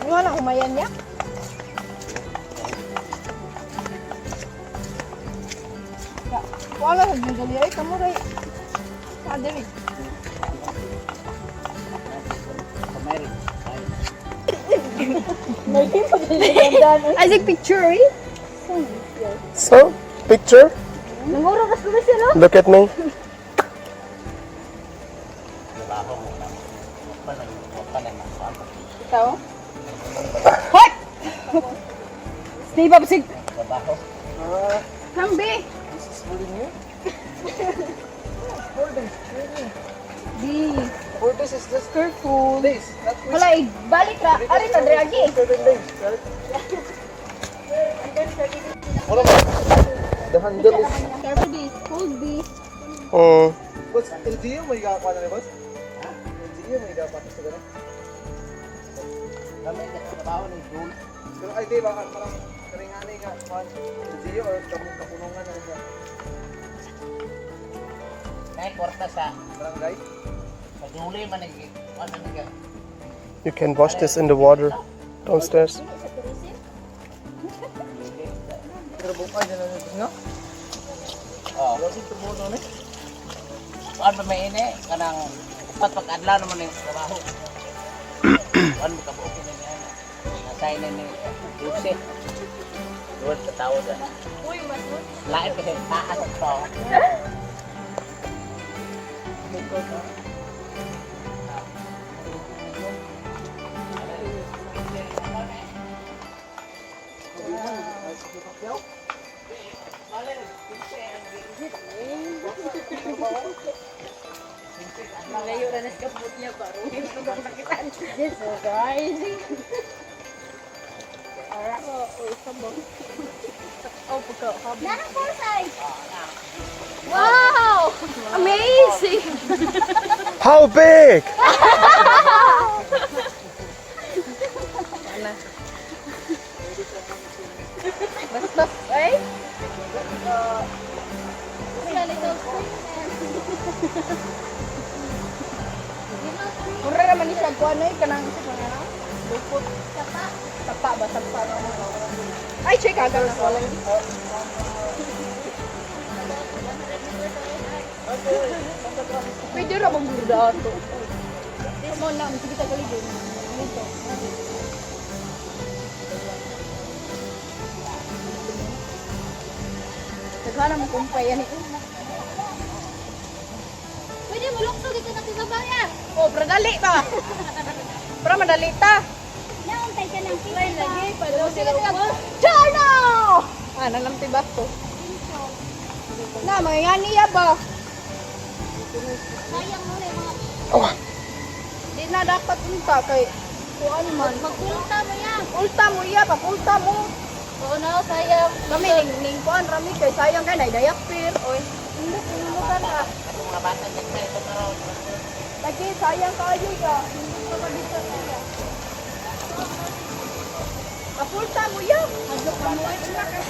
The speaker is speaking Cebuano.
Wala humayan niya. Wala sa dali ay kamo ray. Sa diri. Kamay. Isaac picture eh. So, picture. Nanguro kas ko siya, no? Look at me. Trabaho mo na. Wala na. Ikaw? Hot! Stay up sig. Trabaho. Kambi. This is really new. 4 days, really. Di. 4 days is just Careful. days, not weeks. Wala balik ra. Ari ta diri agi. 7 days, right? Wala ba? The handle is... Careful di. Hold di. Boss, LGU may gakakuha na rin, boss? LGU may gakakuha sa gano'n? Kami trabaho ni Jul. Pero ay, di ba? Parang karingani nga, kuhan, LGU or kapunungan na rin ba? Nay kwarta sa Barangay? sa Juli man nag ano nag You can wash this in the water downstairs. Pero buka dyan na rin, nga? Oh. Wala siyang tubo na rin. Kuan pa may ini kanang upat pag adlaw naman yung trabaho. Kuan mo kabuok ni niya. Nasay na ni Jose. Duol ka tawo da. Uy, mas Lain pa sa taas at to. Malayo ra na sa kaput niya ba? This is crazy. Alright. Oh, sabog. Oh, pagka Nanang foresight! Wow! Amazing! How big? Basta, eh? Basta little screen. Mura naman ni siya kuan ay kanang isa ko na. Lupot. Sapa. Sapa ba sapa na mo. Ay, check aga na wala yun. Pwede ra bang gurda ato? Come on na, sige ta kaligid. Dito. Daghan mo kumpay ani. Pwede mo lukso dito na tibabayan. Oh, pero dali ba? Para madali ta. Nauntay ka ng pizza. Lagi, Sila sila. Charno! Ah, nalam tibak to. Na, mga ngani ya ba? Sayang mo na yung mga. Oh, Di na dapat unta kay kuan man. Magkulta mo yan. Ulta mo iya, pakulta mo. Oo na, sayang. Kami ning ning kuan rami kay sayang kay nay dayapir. Oy, hindi ka na. Katong mga bata gagmay ito karon. Lagi sayang kaayo ya. Hindi ka kabita siya. Papulta mo ya. Hadlok ka mo ay una ka.